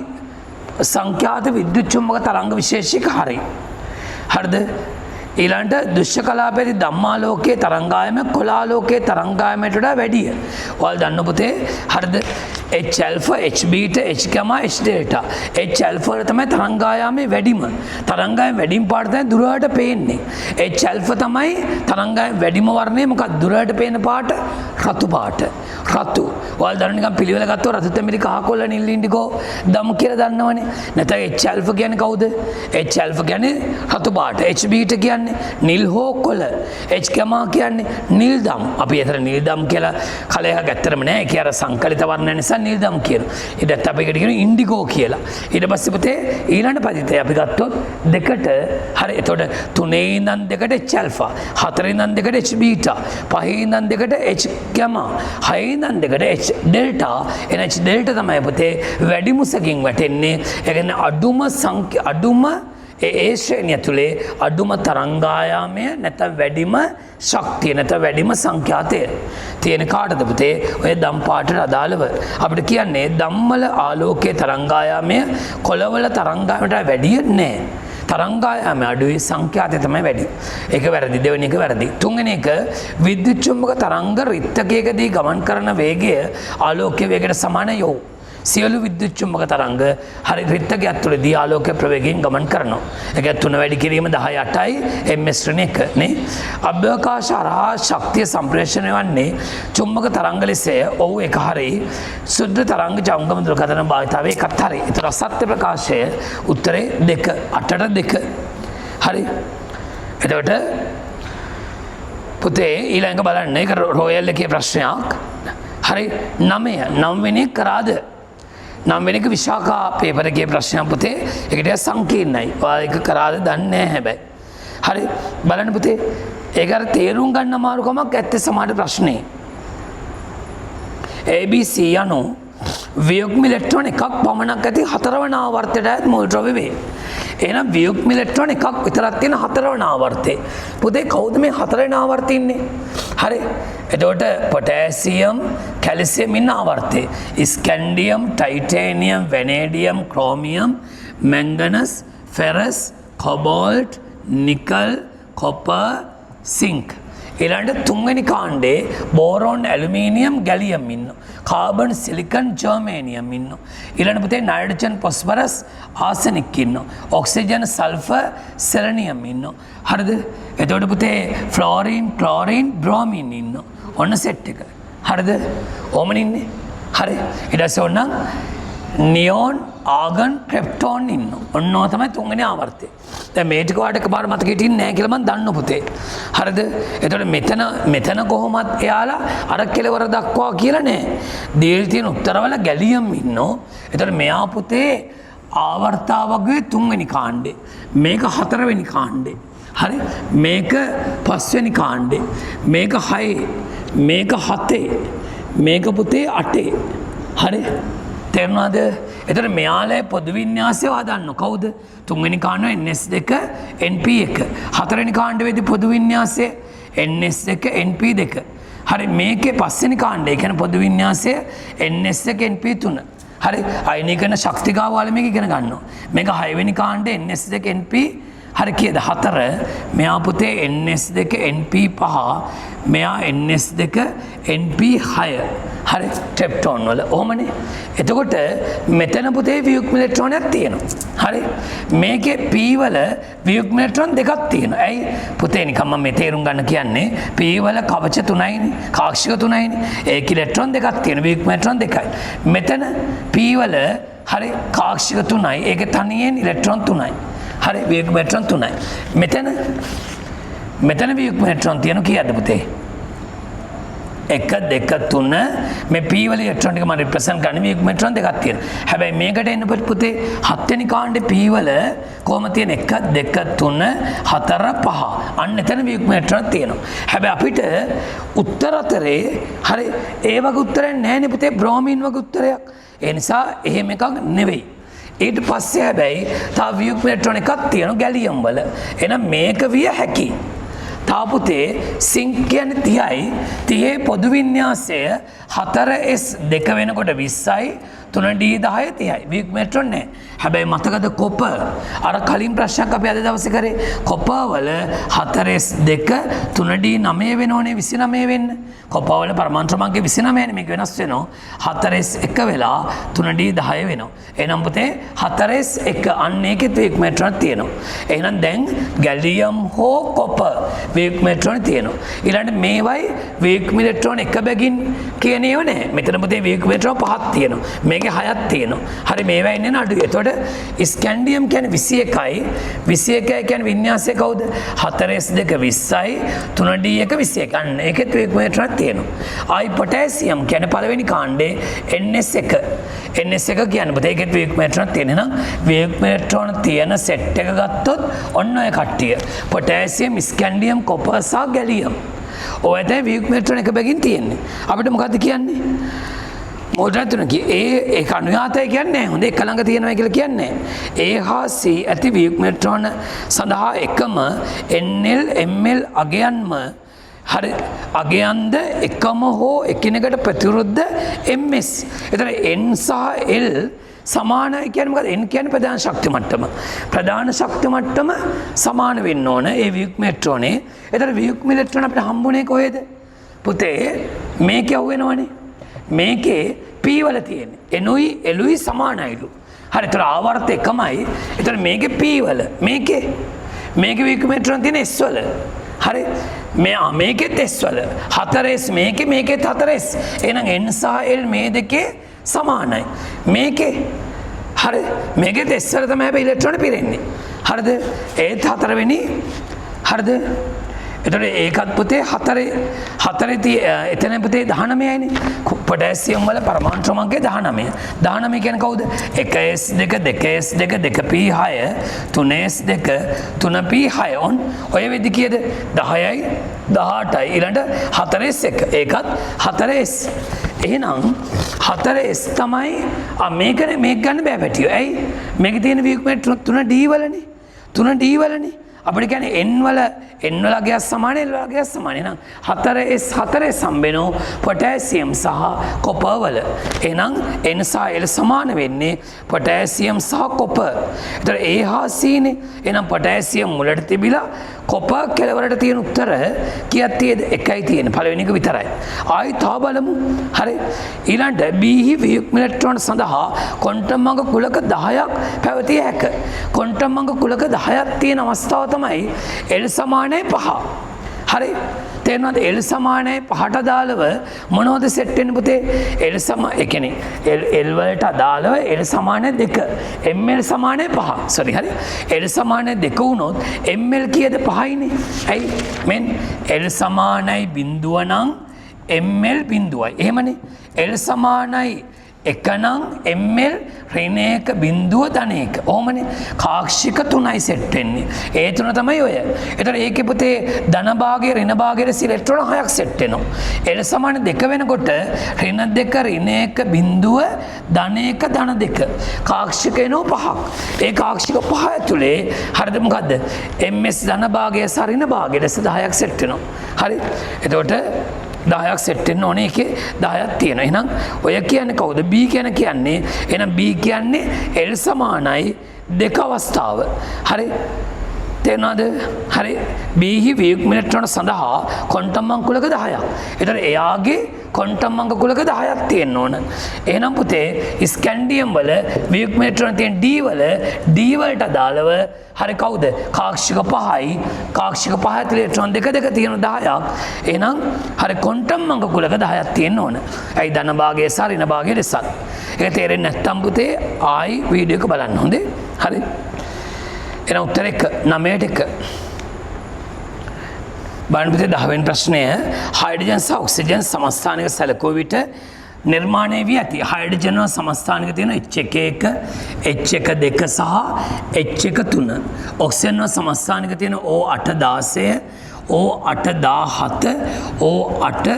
සංඛ්‍යාත විද්‍යුත් චුම්බක තරංග විශේෂයක. හරි. හරිද? ඊළඟට දෘශ්‍ය කලාපයේදී ධම්මාලෝකයේ තරංගායම කොලාලෝකයේ තරංගායමයට වඩා වැඩිය. ඔයාලා දන්න පුතේ, හරිද? H alpha, H beta, H gamma, H delta. H alpha වල තමයි තරංගායාමේ වැඩිම. තරංගායම වැඩිම පාට තමයි දුරට පේන්නේ. H alpha තමයි තරංගායම වැඩිම වර්ණය. මොකක්ද දුරට පේන පාට? රතු පාට. රතු. ඔයාලා දන්න නිකන් පිළිවෙල ගත්තොත් රතු, තෙමිලි, කහ, කොළ, නිල්, ඉන්ඩිගෝ දම් කියලා දන්නවනේ. නැත්නම් H alpha කියන්නේ කවුද? H alpha කියන්නේ රතු පාට. H beta කියන්නේ නිල් හෝ කොළ. H gamma කියන්නේ නිල් දම්. අපි එතන නිල් දම් කියලා කලයක් ඇත්තටම නෑ. ඒක අර සංකලිත වර්ණ නිසා නිල් දම් කියනවා. ඊට අපි ඒකට කියනවා ඉන්ඩිගෝ කියලා. ඊට පස්සේ පුතේ ඊළඟ පදිතය අපි ගත්තොත් දෙකට, හරි, එතකොට තුනේ ඉඳන් දෙකට H alpha, හතරේ ඉඳන් දෙකට H beta, පහේ ඉඳන් දෙකට H gamma, හයේ ඉඳන් දෙකට H delta. එන H delta තමයි පුතේ වැඩි මුසකින් වැටෙන්නේ. ඒ කියන්නේ අඩුම සංඛ්‍ය, අඩුම ඒ ඒ ශ්‍රේණිය ඇතුලේ අඩුම තරංගායාමය නැත්නම් වැඩිම ශක්තිය නැත්නම් වැඩිම සංඛ්‍යාතය තියෙන කාටද පුතේ? ඔය දම් පාටට අදාළව. අපිට කියන්නේ දම්වල ආලෝකයේ තරංගායාමය කොළවල තරංගායාමයට වැඩිය නෑ. තරංගායාමය අඩුයි, සංඛ්‍යාතය තමයි වැඩි. ඒක වැරදි. දෙවෙනි එක වැරදි. තුන්වෙනි එක, විද්‍යුත් චුම්බක තරංග රිත්තකයකදී ගමන් කරන වේගය ආලෝකයේ වේගයට සමානයි. ඔව්. සියලු විද්‍යුත් චුම්බක තරංග, හරි, රිත්තකයක් තුළදී ආලෝක ප්‍රවේගයෙන් ගමන් කරනවා. ඒ කියන්නේ තුන වැඩි කිරීම 10 8යි ms ඍණ 1 නේ. අභ්‍යවකාශ හරහා ශක්තිය සම්ප්‍රේෂණය වන්නේ චුම්බක තරංග ලෙසය. ඔව්, ඒක හරි. සුද්ධ තරංග ජංගම දුරකථන භාවිතාවේ, ඒකත් හරි. ඒතර අසත්‍ය ප්‍රකාශය උත්තරේ 2, 8ට 2. හරි. එතකොට පුතේ ඊළඟ බලන්න, ඒක රොයල් එකේ ප්‍රශ්නයක්. හරි, 9, නවවෙනි එක කරාද? නවවෙනි එක විශාඛා පේපර් එකේ ප්‍රශ්නයක් පුතේ. ඒක ටිකක් සංකීර්ණයි. ඔයා ඒක කරාද දන්නේ නැහැ හැබැයි. හරි, බලන්න පුතේ. ඒක අර තේරුම් ගන්න අමාරුකමක් ඇත්තේ සමහර ප්‍රශ්නේ. ABC යනු වියුග්ම ඉලෙක්ට්‍රෝන එකක් පමණක් ඇති හතරවන ආවර්තයට අයත් මූලද්‍රව්‍ය වේ. එහෙනම් වියුග්ම ඉලෙක්ට්‍රෝන එකක් විතරක් තියෙන හතරවන ආවර්තේ. පුතේ, කවුද මේ හතරවෙනි ආවර්තේ ඉන්නේ? හරි. එතකොට පොටෑසියම්, කැල්සියම් ඉන්න ආවර්තේ. Scandium, titanium, vanadium, chromium, manganese, ferrous, cobalt, nickel, copper, zinc. ඊළඟට තුන්වෙනි කාණ්ඩේ බෝරෝන්, ඇලුමිනියම්, ගැලියම් ඉන්නවා. කාබන්, සිලිකන්, ජර්මේනියම් ඉන්නවා. ඊළඟ පුතේ නයිට්‍රජන්, ෆොස්ෆරස්, ආසනික් ඉන්නවා. ඔක්සිජන්, සල්ෆර්, සෙලනියම් ඉන්නවා. හරිද? එතකොට පුතේ ෆ්ලෝරින්, ක්ලෝරින්, බ්‍රෝමින් ඉන්නවා. ඔන්න සෙට් එක. හරිද? ඕමනේ ඉන්නේ. හරි. ඊට පස්සේ ඕනනම් නියෝන්, ආගන්, ක්‍රිප්ටෝන් ඉන්නවා. ඔන්න ඔය තමයි තුන්වෙනි ආවර්තය. දැන් මේ ටික ඔයාලට එකපාර මතක හිටින්නේ නැහැ කියලා මං දන්න පුතේ. හරිද? එතකොට මෙතන මෙතන කොහොමත් එයාලා අර කෙලවර දක්වා කියලා නෑ. දීලා තියෙන උත්තරවල ගැලියම් ඉන්නෝ. එතකොට මෙයා පුතේ ආවර්තාවගේ තුන්වෙනි කාණ්ඩේ. මේක හතරවෙනි කාණ්ඩේ. හරි? මේක පස්වෙනි කාණ්ඩේ. මේක හයේ. මේක හතේ. මේක පුතේ අටේ. හරි? තේරුණාද? එතකොට මෙයාලා පොදු වින්‍යාසය හදන්න කවුද? තුන්වෙනි කාණ්ඩය NS2 NP1. හතරවෙනි කාණ්ඩයේදී පොදු වින්‍යාසය NS2 NP2. හරි, මේකේ පස්වෙනි කාණ්ඩය, ඒ කියන්නේ පොදු වින්‍යාසය NS1 NP3. හරි, අයනීකරණ ශක්ති ගාව ඔයාලා මේක ඉගෙන ගන්නවා. මේක හයවෙනි කාණ්ඩේ NS2 NP හරි කීයද? 4. මෙයා පුතේ NS2 NP5, මෙයා NS2 NP6. හරි, ක්‍රිප්ටෝන් වල. ඔහොමනේ. එතකොට මෙතන පුතේ වියුක්ම ඉලෙක්ට්‍රෝනයක් තියෙනවා. හරි. මේකේ P වල වියුක්ම ඉලෙක්ට්‍රෝන දෙකක් තියෙනවා. ඇයි? පුතේ නිකන් මම මේ තේරුම් ගන්න කියන්නේ P වල කවච තුනයිනේ, කාක්ෂික තුනයිනේ. ඒක ඉලෙක්ට්‍රෝන දෙකක් තියෙනවා. වියුක්ම ඉලෙක්ට්‍රෝන දෙකයි. මෙතන P වල හරි කාක්ෂික තුනයි. ඒකේ තනියෙන් ඉලෙක්ට්‍රෝන තුනයි. හරි, වියුක්ම ඉලෙක්ට්‍රෝන තුනයි. මෙතන මෙතන වියුක්ම ඉලෙක්ට්‍රෝන තියෙන කීයද පුතේ? 1 2 3. මේ P වල ඉලෙක්ට්‍රෝන ටික මම රිප්‍රසන්ට් කරන්නේ වියුක්ම ඉලෙක්ට්‍රෝන දෙකක් තියෙනවා. හැබැයි මේකට එන්න පුතේ හත්වෙනි කාණ්ඩේ P වල කොහොම තියෙන 1 2 3 4 5. අන්න එතන වියුක්ම ඉලෙක්ට්‍රෝන තියෙනවා. හැබැයි අපිට උත්තර අතරේ හරි ඒ වගේ උත්තරයක් නැහැ නේ පුතේ, බ්‍රෝමින් වගේ උත්තරයක්. ඒ නිසා එහෙම එකක් නෙවෙයි. ඊට පස්සේ හැබැයි තව වියුක්ම ඉලෙක්ට්‍රෝන එකක් තියෙනවා ගැලියම් වල. එහෙනම් මේක විය හැකි. තා පුතේ සිංක් කියන්නේ 30යි. 30 පොදු වින්‍යාසය 4S 2 වෙනකොට 20යි, 3D 10 30යි. වියුක්ම ඉලෙක්ට්‍රෝන නෑ. හැබැයි මතකද කොපර්? අර කලින් ප්‍රශ්නයක් අපි අද දවසේ කරේ. කොපර් වල 4S 2 3D 9 වෙනෝනේ, 29 වෙන්න. කොපර් වල පරමාණු ක්‍රමාංකය 29 නේ, මේක වෙනස් වෙනවා. 4S 1 වෙලා 3D 10 වෙනවා. එහෙනම් පුතේ 4S 1 අන්න ඒකෙත් වියුක්ම ඉලෙක්ට්‍රෝන තියෙනවා. එහෙනම් දැන් ගැලියම් හෝ කොපර් වියුක්ම ඉලෙක්ට්‍රෝන තියෙනවා. ඊළඟට මේවයි වියුක්ම ඉලෙක්ට්‍රෝන එක බැගින් කියන ඒවා නෑ. මෙතන පුතේ වියුක්ම ඉලෙක්ට්‍රෝන පහක් තියෙනවා. මේකේ හයක් තියෙනවා. හරි, මේවා ඉන්නේ අඩුයි. එතකොට ස්කැන්ඩියම් කියන්නේ 21යි. 21 කියන්නේ වින්‍යාසය කවුද? 4S 2 20යි, 3D 1 21. අන්න ඒකෙත් වියුක්ම ඉලෙක්ට්‍රෝන තියෙනවා. ආයි පොටෑසියම් කියන්නේ පළවෙනි කාණ්ඩේ NS1. NS1 කියන්නේ පුතේ ඒකෙත් වියුක්ම ඉලෙක්ට්‍රෝන තියෙන. එහෙනම් වියුක්ම ඉලෙක්ට්‍රෝන තියෙන සෙට් එක ගත්තොත් ඔන්න ඔය කට්ටිය. පොටෑසියම්, ස්කැන්ඩියම්, කොපර් සහ ගැලියම්. ඔය තමයි වියුක්ම ඉලෙක්ට්‍රෝන එක බැගින් තියෙන්නේ. අපිට මොකද්ද කියන්නේ? මූලද්‍රව්‍ය තුන කිය. ඒ ඒක අනුයාතය කියන්නේ හොඳ එක ළඟ තියෙනවා කියලා කියන්නේ. A හා C ඇති වියුක්ම ඉලෙක්ට්‍රෝන සඳහා එකම NL ML අගයන්ම හරි අගයන්ද එකම හෝ එකිනෙකට ප්‍රතිවිරුද්ධ MS. එතන N සහ L සමානයි කියන්නේ මොකද? N කියන්නේ ප්‍රධාන ශක්ති මට්ටම. ප්‍රධාන ශක්ති මට්ටම සමාන වෙන්න ඕන ඒ වියුක්ම ඉලෙක්ට්‍රෝනේ. එතන වියුක්ම ඉලෙක්ට්‍රෝන අපිට හම්බුනේ කොහෙද? පුතේ මේක යවෙනවනේ. මේකේ P වල තියෙන්නේ. N උයි L උයි සමානයිලු. හරි, ඒතර ආවර්ත එකමයි. ඒතර මේකේ P වල මේකේ මේකේ වියුක්ම ඉලෙක්ට්‍රෝන තියෙන S වල. හරි, මේ මේකෙත් S වල 4S, මේකේ මේකෙත් 4S. එහෙනම් N සහ L මේ දෙකේ සමානයි. මේකේ හරි මේකෙත් S වල තමයි හැබැයි ඉලෙක්ට්‍රෝන පිරෙන්නේ. හරිද? ඒත් හතරවෙනි. හරිද? එතකොට ඒකත් පුතේ හතරේ හතරේ එතන පුතේ 19යිනේ. පොටෑසියම් වල පරමාණු ක්‍රමාංකය 19. 19 කියන්නේ කවුද? 1S2 2S2 2P6 3S2 3P6. On ඔය වෙද්දි කීයද? 10යි 18යි. ඊළඟට 4S1. ඒකත් 4S. එහෙනම් 4S තමයි ආ මේකනේ, මේක ගන්න බෑ පැටියෝ. ඇයි? මේකේ තියෙන වියුක්ම 3D වලනේ. 3D වලනේ. අපිට කියන්නේ N වල N වල අගයක් සමාන L වල අගයක් සමාන. එහෙනම් 4S 4S හම්බෙනවා පොටෑසියම් සහ කොපර් වල. එහෙනම් N සහ L සමාන වෙන්නේ පොටෑසියම් සහ කොපර්. ඒතර A හා C නේ. එහෙනම් පොටෑසියම් මුලට තිබිලා කොපර් කෙළවරට තියෙන උත්තර කීයක් තියෙද? එකයි තියෙන. පළවෙනි එක විතරයි. ආයි තව බලමු. හරි. ඊළඟට B හි වියුක්ම ඉලෙක්ට්‍රෝන සඳහා ක්වොන්ටම් අංක කුලක 10ක් පැවතිය හැක. ක්වොන්ටම් අංක කුලක 10ක් තියෙන අවස්ථාව තමයි L සමානයි 5. හරි. තේරෙනවද? L සමානයි 5ට අදාළව මොනවද සෙට් වෙන්නේ පුතේ? L සම ඒ කියන්නේ L L වලට අදාළව L සමානයි 2. ML සමානයි 5. සෝරි, හරි. L සමානයි 2 වුණොත් ML කීයද? 5යිනේ. ඇයි? මෙන් L සමානයි බිඳුව නම් ML බිඳුවයි. එහෙමනේ. L සමානයි එක නම් ML ඍණ එක බිඳුව ධන එක. ඔහොමනේ. කාක්ෂික තුනයි සෙට් වෙන්නේ. ඒ තුන තමයි ඔය. ඒතර ඒකේ පුතේ ධන භාගය ඍණ භාගයට ඉලෙක්ට්‍රෝන හයක් සෙට් වෙනවා. L සමාන දෙක වෙනකොට ඍණ දෙක ඍණ එක බිඳුව ධන එක ධන දෙක. කාක්ෂික එනවා පහක්. ඒ කාක්ෂික පහ ඇතුලේ හරිද මොකද්ද? MS ධන භාගය සහ ඍණ භාගය ලෙස 10ක් සෙට් වෙනවා. හරි. එතකොට 10ක් සෙට් වෙන්න ඕනේ, ඒකේ 10ක් තියෙනවා. එහෙනම් ඔය කියන්නේ කවුද? B කියන කියන්නේ, එහෙනම් B කියන්නේ L සමානයි දෙක අවස්ථාව. හරි. තේරෙනවද? හරි. B හි වියුක්ම ඉලෙක්ට්‍රෝන සඳහා ක්වොන්ටම් අංක කුලක 10ක්. ඒතර එයාගේ ක්වොන්ටම් අංක කුලක 10ක් තියෙන්න ඕන. එහෙනම් පුතේ ස්කැන්ඩියම් වල වියුක්ම ඉලෙක්ට්‍රෝන තියෙන D වල D වලට අදාළව හරි කවුද? කාක්ෂික 5යි. කාක්ෂික 5 ඇතුලේ ඉලෙක්ට්‍රෝන දෙක දෙක තියෙන 10ක්. එහෙනම් හරි ක්වොන්ටම් අංක කුලක 10ක් තියෙන්න ඕන. ඇයි ධන භාගය සහ ඍණ භාගය ලෙසත්. ඒක තේරෙන්නේ නැත්නම් පුතේ ආයි වීඩියෝ එක බලන්න හොඳේ. හරි. එහෙනම් උත්තර 1 9ට 1. බලන්න පුතේ 10 වෙනි ප්‍රශ්නය හයිඩ්‍රජන් සහ ඔක්සිජන් සමස්ථානික සැලකුව විට නිර්මාණය වී ඇති හයිඩ්‍රජන් වල සමස්ථානික තියෙන H11 H12 සහ H13 oxygen වල සමස්ථානික තියෙන O8 16 O8 17 O8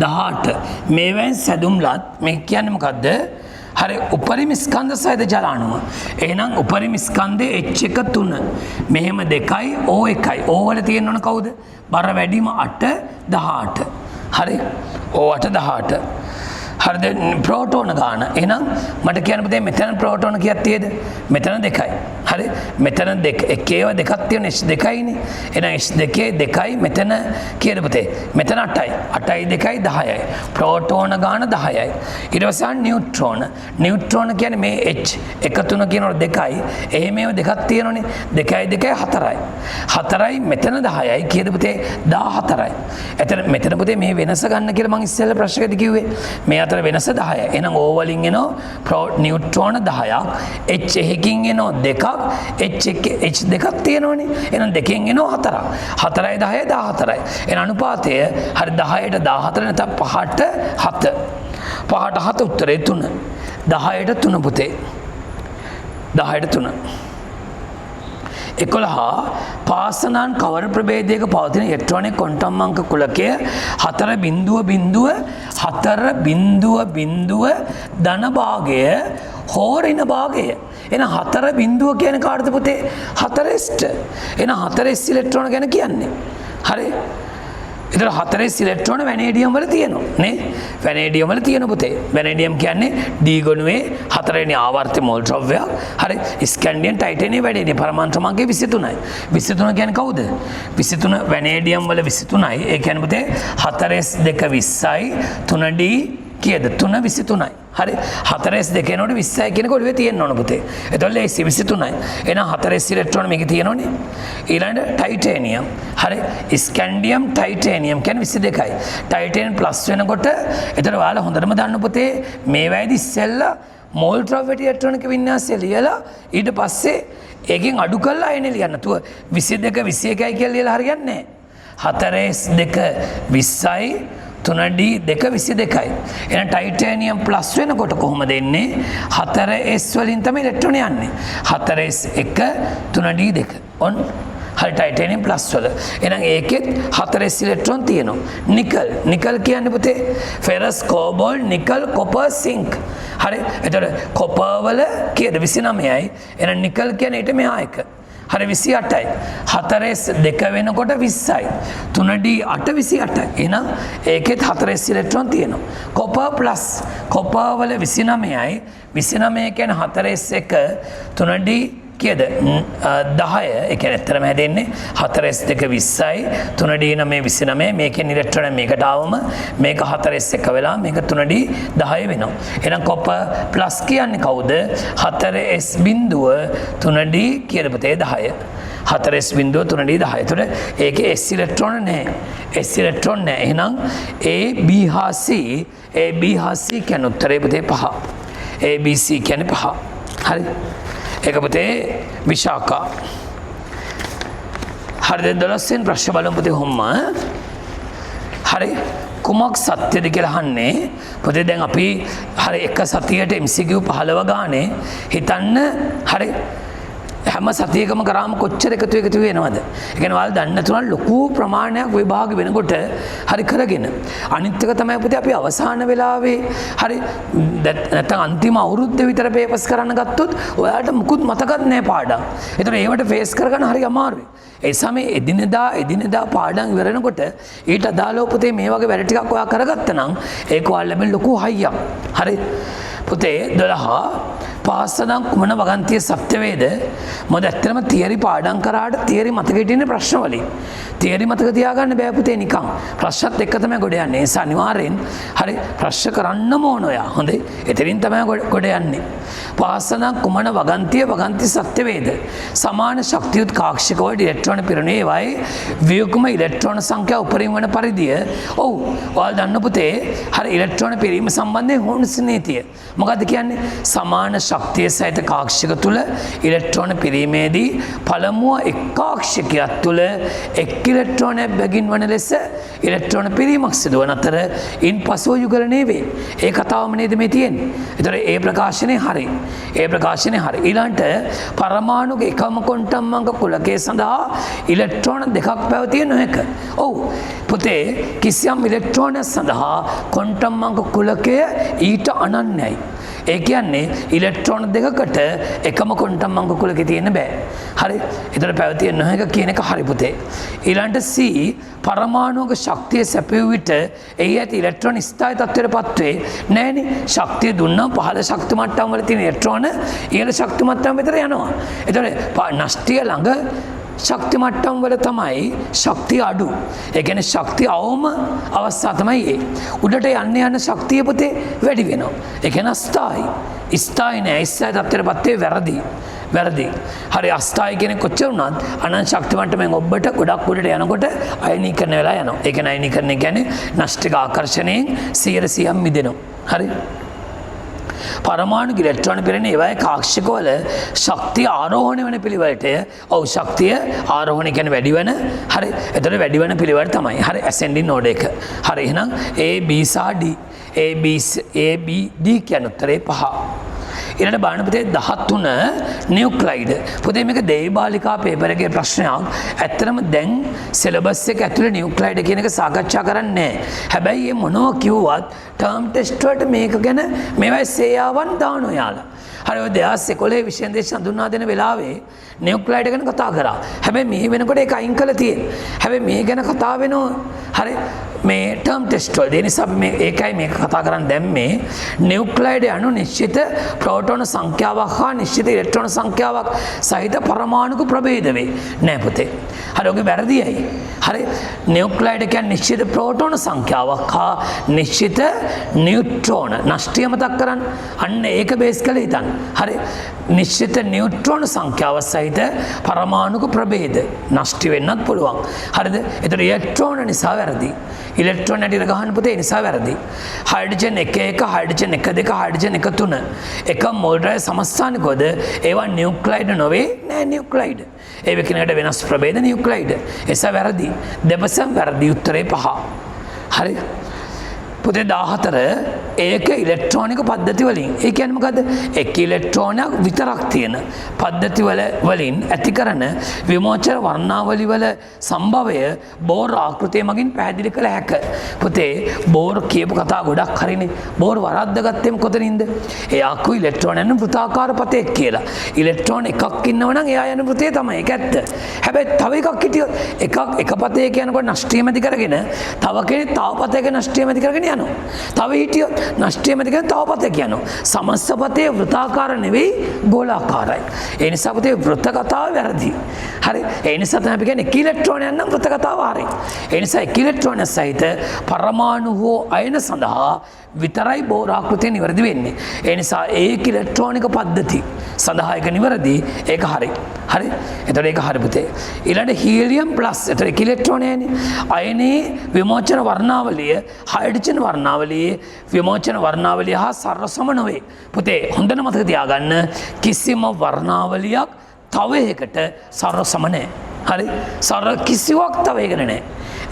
18 මේවෙන් සැදුම්ලත් මේ කියන්නේ මොකද්ද? හරි උපරිම ස්කන්ධ සහිත ජල අණුව. එහෙනම් උපරිම ස්කන්ධය H13 මෙහෙම 2යි O1යි. O වල තියෙන්න ඕන කවුද? බර වැඩිම 8 18. හරි O8 18. හරිද? ප්‍රෝටෝන ගාන. එහෙනම් මට කියන්න පුතේ මෙතන ප්‍රෝටෝන කීයක් තියෙද? මෙතන 2යි. හරි මෙතන දෙක එක ඒවා දෙකක් තියෙන H දෙකයිනේ. එහෙනම් H දෙකේ 2යි මෙතන කීයද පුතේ? මෙතන 8යි. 8යි 2යි 10යි. ප්‍රෝටෝන ගාන 10යි. ඊට පස්සේ ආ නියුට්‍රෝන. නියුට්‍රෝන කියන්නේ මේ H එක තුන කියනකොට 2යි. එහෙම ඒවා දෙකක් තියෙනවනේ. 2යි 2යි 4යි. 4යි මෙතන 10යි කීයද පුතේ? 14යි. එතන මෙතන පුතේ මේ වෙනස ගන්න කියලා මං ඉස්සෙල්ලා ප්‍රශ්නකදී කිව්වේ. මේ අතර වෙනස 10යි. එහෙනම් O වලින් එනවා නියුට්‍රෝන 10ක්, H එකකින් එනවා දෙකක්, H එක H දෙකක් තියෙනවනේ. එහෙනම් දෙකෙන් එනවා හතරක්. 4යි 10යි 14යි. එහෙනම් අනුපාතය හරි 10ට 14 නැත්නම් 5ට 7. 5ට 7 උත්තරේ 3. 10ට 3 පුතේ. 10ට 3. 11 පාසනාන් කවර ප්‍රභේදයක පවතින ඉලෙක්ට්‍රෝනික ක්වොන්ටම් අංක කුලකය 4.0 4.0 ධන භාගය හෝ ඍණ භාගය. එහෙනම් 4.0 කියන්නේ කාටද පුතේ? 4s ට. එහෙනම් 4s ඉලෙක්ට්‍රෝන ගැන කියන්නේ. හරි. ඒතර 4s ඉලෙක්ට්‍රෝන වැනේඩියම් වල තියෙනවා නේ? වැනේඩියම් වල තියෙන පුතේ. වැනේඩියම් කියන්නේ D ගුණුවේ හතරවෙනි ආවර්ති මූල ද්‍රව්‍යයක්. හරි. ස්කැන්ඩියම් ටයිටේනියම් වැනේඩියම් පරමාණු ක්‍රමාංකය 23යි. 23 කියන්නේ කවුද? 23 වැනේඩියම් වල 23යි. ඒ කියන්නේ පුතේ 4s 2 20යි 3D කීයද? 3 23යි. හරි. 4s 2 එනකොට 20යි කියන එක ඔළුවේ තියෙන්න ඕන පුතේ. එතකොට ලේසි 23යි. එහෙනම් 4s ඉලෙක්ට්‍රෝන මේකේ තියෙනවනේ. ඊළඟට ටයිටේනියම්. හරි. ස්කැන්ඩියම් ටයිටේනියම් කියන්නේ 22යි. ටයිටේනියම් ප්ලස් වෙනකොට එතකොට ඔයාලා හොඳටම දන්න පුතේ මේ වෙයිද ඉස්සෙල්ලා මෝල් ද්‍රව්‍ය ඉලෙක්ට්‍රෝනික වින්‍යාසය ලියලා ඊට පස්සේ ඒකෙන් අඩු කරලා අයනේ ලියන්න. තුව 22 21යි කියලා ලියලා හරියන්නේ නැහැ. 4s 2 20යි 3D 2 22යි. එහෙනම් ටයිටේනියම් ප්ලස් වෙනකොට කොහොමද එන්නේ? 4s වලින් තමයි ඉලෙක්ට්‍රෝන යන්නේ. 4s 1 3D 2. ඔන්න හරි ටයිටේනියම් ප්ලස් වල. එහෙනම් ඒකෙත් 4s ඉලෙක්ට්‍රෝන තියෙනවා. නිකල් නිකල් කියන්නේ පුතේ ෆෙරස් කෝබෝල්ට් නිකල් කොපර් සින්ක්. හරි. එතකොට කොපර් වල කීයද? 29යි. එහෙනම් නිකල් කියන්නේ ඊට මෙහා එක. හරි 28යි. 4s 2 වෙනකොට 20යි. 3D 8 28යි. එහෙනම් ඒකෙත් 4s ඉලෙක්ට්‍රෝන තියෙනවා. කොපර් ප්ලස් කොපර් වල 29යි. 29 කියන්නේ 4s 1 3D කීයද? 10. ඒ කියන්නේ ඇත්තටම හැදෙන්නේ 4s 2 20යි 3D 9 29. මේකෙන් ඉලෙක්ට්‍රෝන මේකට ආවම මේක 4s 1 වෙලා මේක 3D 10 වෙනවා. එහෙනම් කොපර් ප්ලස් කියන්නේ කවුද? 4s බිඳුව 3D කීයද පුතේ? 10. 4s බිඳුව 3D 10. එතකොට ඒකේ S ඉලෙක්ට්‍රෝන නෑ. S ඉලෙක්ට්‍රෝන නෑ. එහෙනම් A B හා C A B හා C කියන්නේ උත්තරේ පුතේ 5. A B C කියන්නේ 5. හරි. ඒක පුතේ විශාකා. හරිද? 12 වෙනි ප්‍රශ්න බලමු පුතේ හොම්ම. හරි. කුමක් සත්‍යද කියලා අහන්නේ. පුතේ දැන් අපි හරි එක සතියට MCQ 15 ගානේ හිතන්න. හරි. හැම සතියකම කරාම කොච්චර එකතු එකතු වෙනවද? ඒ කියන්නේ ඔයාලා දන්නේ නැතුණා ලොකු ප්‍රමාණයක් විභාග වෙනකොට හරි කරගෙන. අනිත් එක තමයි පුතේ අපි අවසාන වෙලාවේ හරි නැත්නම් අන්තිම අවුරුද්ද විතර පේපර්ස් කරන්න ගත්තොත් ඔයාලට මුකුත් මතකත් නෑ පාඩම්. ඒතර ඒවට ෆේස් කරගන්න හරි අමාරුයි. ඒ නිසා මේ එදිනෙදා එදිනෙදා පාඩම් ඉවර වෙනකොට ඊට අදාළව පුතේ මේ වගේ වැඩ ටිකක් ඔයා කරගත්තා නම් ඒක ඔයාලා ලැබෙන ලොකු හයියක්. හරි. පුතේ 12 පහසදම් කුමන වගන්තිය සත්‍ය වේද? මොකද ඇත්තටම තියරි පාඩම් කරාට තියරි මතක හිටින්නේ ප්‍රශ්න වලින්. තියරි මතක තියාගන්න බෑ පුතේ නිකන්. ප්‍රශ්නත් එක්ක තමයි ගොඩ යන්නේ. ඒ නිසා අනිවාර්යෙන් හරි ප්‍රශ්න කරන්නම ඕන ඔයා. හොඳේ. එතනින් තමයි ගොඩ යන්නේ. පහසදම් කුමන වගන්තිය වගන්ති සත්‍ය වේද? සමාන ශක්තියුත් කාක්ෂික වල ඉලෙක්ට්‍රෝන පිරුණේ ඒවායේ වියුක්ම ඉලෙක්ට්‍රෝන සංඛ්‍යාව උපරිම වන පරිදිය. ඔව්. ඔයාලා දන්න පුතේ හරි ඉලෙක්ට්‍රෝන පිරීම සම්බන්ධයෙන් හුන්ස් නීතිය. මොකද්ද කියන්නේ? සමාන ශක්තිය සහිත කාක්ෂික තුල ඉලෙක්ට්‍රෝන පිරීමේදී පළමුව එක් කාක්ෂිකයක් තුල එක් ඉලෙක්ට්‍රෝනයක් බැගින් වන ලෙස ඉලෙක්ට්‍රෝන පිරීමක් සිදුවන අතර ඉන් පසුව යුගලණය වේ. ඒ කතාවම නේද මේ තියෙන්නේ. ඒතර ඒ ප්‍රකාශනය හරි. ඒ ප්‍රකාශනය හරි. ඊළඟට පරමාණුක එකම ක්වොන්ටම් අංක කුලකය සඳහා ඉලෙක්ට්‍රෝන දෙකක් පැවතිය නොහැක. ඔව්. පුතේ කිසියම් ඉලෙක්ට්‍රෝනයක් සඳහා ක්වොන්ටම් අංක කුලකය ඊට අනන්‍යයි. ඒ කියන්නේ ඉලෙක්ට්‍රෝන දෙකකට එකම ක්වොන්ටම් අංක කුලකේ තියෙන්න බෑ. හරි. ඒතර පැවතිය නොහැක කියන එක හරි පුතේ. ඊළඟට C පරමාණුක ශක්තිය සැපයූ විට එහි ඇති ඉලෙක්ට්‍රෝන ස්ථායී තත්ත්වයට පත් වේ. නෑනේ. ශක්තිය දුන්නා පහළ ශක්ති මට්ටම් වල තියෙන ඉලෙක්ට්‍රෝන ඉහළ ශක්ති මට්ටම් වෙතට යනවා. ඒතර නෂ්ටිය ළඟ ශක්ති මට්ටම් වල තමයි ශක්තිය අඩු. ඒ කියන්නේ ශක්තිය අවම අවස්ථා තමයි ඒ. උඩට යන්න යන ශක්තිය පුතේ වැඩි වෙනවා. ඒ කියන්නේ අස්ථායි. ස්ථායි නෑ. ස්ථායි තත්ත්වයට පත් වේ වැරදි. වැරදි. හරි අස්ථායි කියන්නේ කොච්චර වුණත් අනන්ත ශක්ති මට්ටමෙන් ඔබට ගොඩක් උඩට යනකොට අයනීකරණ වෙලා යනවා. ඒ කියන්නේ අයනීකරණය කියන්නේ නෂ්ටික ආකර්ෂණයෙන් 100% මිදෙනවා. හරි. පරමාණු ඉලෙක්ට්‍රෝන පිරෙන ඒවායේ කාක්ෂිකවල ශක්තිය ආරෝහණය වෙන පිළිවෙලටය. ඔව් ශක්තිය ආරෝහණය කියන්නේ වැඩි වෙන. හරි. එතකොට වැඩි වෙන පිළිවෙල තමයි. හරි ඇසෙන්ඩින් ඕඩර් එක. හරි එහෙනම් A B සහ D. A B A B D කියන උත්තරේ පහ. ඊළඟ බලන්න පුතේ 13 නියුක්ලයිඩ්. පුතේ මේක දේවබාලිකා පේපර් එකේ ප්‍රශ්නයක්. ඇත්තටම දැන් සිලබස් එක ඇතුලේ නියුක්ලයිඩ් කියන එක සාකච්ඡා කරන්නේ නැහැ. හැබැයි මේ මොනවා කිව්වත් ටර්ම් ටෙස්ට් වලට මේක ගැන මේවයි සේයාවන් දානවා යාලා. හරි ඔය 2011 විෂය දේශ හඳුන්වා දෙන වෙලාවේ නියුක්ලයිඩ් ගැන කතා කරා. හැබැයි මේ වෙනකොට ඒක අයින් කරලා තියෙන්නේ. හැබැයි මේ ගැන කතා වෙනවා. හරි මේ ටර්ම් ටෙස්ට් වලදී. ඒ නිසා අපි මේ ඒකයි මේක කතා කරන්න දැම්මේ. නියුක්ලයිඩ් යනු නිශ්චිත ප්‍රෝටෝන සංඛ්‍යාවක් හා නිශ්චිත ඉලෙක්ට්‍රෝන සංඛ්‍යාවක් සහිත පරමාණුක ප්‍රභේද වේ. නෑ පුතේ. හරි ඔගේ වැරදියයි. හරි නියුක්ලයිඩ් කියන්නේ නිශ්චිත ප්‍රෝටෝන සංඛ්‍යාවක් හා නිශ්චිත නියුට්‍රෝන නෂ්ටිය මතක් කරන්න. අන්න ඒක බේස් කරලා හිතන්න. හරි නිශ්චිත නියුට්‍රෝන සංඛ්‍යාව සහිත පරමාණුක ප්‍රභේද නෂ්ටි වෙන්නත් පුළුවන්. හරිද? එතකොට ඉලෙක්ට්‍රෝන නිසා වැරදි. ඉලෙක්ට්‍රෝන ඇට ඉර ගහන්න පුතේ ඒ නිසා වැරදි. හයිඩ්‍රජන් 1 1 හයිඩ්‍රජන් 1 2 හයිඩ්‍රජන් 1 3 එක මූලද්‍රව්‍ය සමස්ථානිකවද ඒවා නියුක්ලයිඩ් නොවේ නෑ නියුක්ලයිඩ්. ඒ එකිනෙකට වෙනස් ප්‍රභේද නියුක්ලයිඩ්. ඒ නිසා වැරදි. දෙපසම වැරදි උත්තරේ පහ. හරි. පුතේ 14 ඒක ඉලෙක්ට්‍රෝනික පද්ධති වලින් ඒ කියන්නේ මොකද්ද? එක් ඉලෙක්ට්‍රෝනයක් විතරක් තියෙන පද්ධති වල වලින් ඇති කරන විමෝචන වර්ණාවලි වල සම්භවය බෝර් ආකෘතිය මගින් පැහැදිලි කළ හැක. පුතේ බෝර් කියපු කතා ගොඩක් හරිනේ. බෝර් වරද්දගත්තේම කොතනින්ද? එයා කිව්ව ඉලෙක්ට්‍රෝන යන වෘත්තාකාර පථයක් කියලා. ඉලෙක්ට්‍රෝන එකක් ඉන්නව නම් එයා යන වෘත්තය තමයි. ඒක ඇත්ත. හැබැයි තව එකක් හිටියොත් එකක් එක පථයක යනකොට නෂ්ටිය මැදි කරගෙන තව කෙනෙක් තව පථයක නෂ්ටිය මැදි කරගෙන යනවා. තව හිටියොත් නෂ්ටිය මැදි කරගෙන තව පථයක යනවා. සමස්ත පථයේ වෘත්තාකාර නෙවෙයි ගෝලාකාරයි. ඒ නිසා පුතේ වෘත්ත කතාව වැරදි. හරි. ඒ නිසා තමයි අපි කියන්නේ එක් ඉලෙක්ට්‍රෝනයක් නම් වෘත්ත කතාව හරි. ඒ නිසා එක් ඉලෙක්ට්‍රෝනයක් සහිත පරමාණු හෝ අයන සඳහා විතරයි බෝර් ආකෘතිය නිවැරදි වෙන්නේ. ඒ නිසා ඒක ඉලෙක්ට්‍රෝනික පද්ධති සඳහා ඒක නිවැරදි. ඒක හරි. හරි. එතකොට ඒක හරි පුතේ. ඊළඟට හීලියම් ප්ලස්. එතකොට එක් ඉලෙක්ට්‍රෝනයනේ. අයනයේ විමෝචන වර්ණාවලිය හයිඩ්‍රජන් වර්ණාවලියේ විමෝචන වර්ණාවලිය හා සර්වසම නොවේ. පුතේ හොඳට මතක තියාගන්න කිසිම වර්ණාවලියක් තව එකකට සර්වසම නෑ. හරි. සරල කිසිවක් තව එකකට නෑ.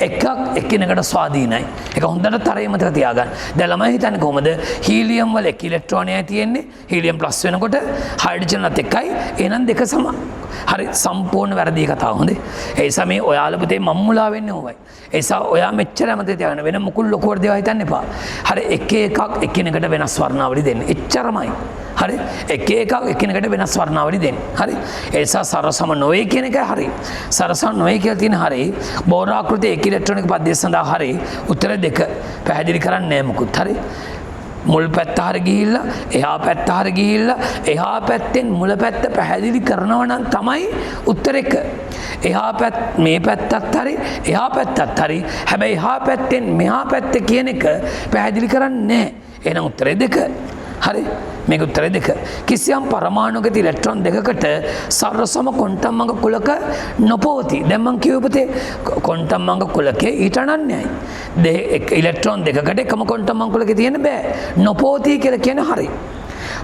එකක් එකිනෙකට ස්වාධීනයි. ඒක හොඳට තරයේ මතක තියාගන්න. දැන් ළමයි හිතන්නේ කොහොමද? හීලියම් වල එක් ඉලෙක්ට්‍රෝනයයි තියෙන්නේ. හීලියම් ප්ලස් වෙනකොට හයිඩ්‍රජන් වලත් එකයි. එහෙනම් දෙක සම. හරි සම්පූර්ණ වැරදි කතාව හොඳේ. ඒ නිසා මේ ඔයාලා පුතේ මම් මුලා වෙන්නේ ඕවයි. ඒ නිසා ඔයා මෙච්චර මතක තියාගන්න වෙන මුකුල් ලොකුවට දේවල් හිතන්න එපා. හරි එක එකක් එකිනෙකට වෙනස් වර්ණාවලි දෙන්න. එච්චරමයි. හරි එක එකක් එකිනෙකට වෙනස් වර්ණාවලි දෙන්න. හරි ඒ නිසා සරසම නොවේ කියන එක හරි. සරසම නොවේ කියලා තියෙන හරි. බෝර් ආකෘතියේ එක් ඉලෙක්ට්‍රොනික පද්ධතිය සඳහා හරි. උත්තර දෙක පැහැදිලි කරන්නේ නෑ මුකුත්. හරි. මුල් පැත්ත හරි ගිහිල්ලා එහා පැත්ත හරි ගිහිල්ලා එහා පැත්තෙන් මුල පැත්ත පැහැදිලි කරනවා නම් තමයි උත්තර එක. එහා පැත් මේ පැත්තත් හරි එහා පැත්තත් හරි. හැබැයි එහා පැත්තෙන් මෙහා පැත්ත කියන එක පැහැදිලි කරන්නේ නැහැ. එහෙනම් උත්තරේ දෙක. හරි, මේක උත්තරේ දෙක. කිසියම් පරමාණුක ඉලෙක්ට්‍රෝන දෙකකට සරසම ක්වොන්ටම් අංක කුලක නොපවතී. දැන් මං කිව්වේ පුතේ ක්වොන්ටම් අංක කුලකේ ඊට අනන්‍යයි. ඉලෙක්ට්‍රෝන දෙකකට එකම ක්වොන්ටම් අංක කුලකේ තියෙන්න බෑ. නොපවතී කියලා කියන්නේ හරි.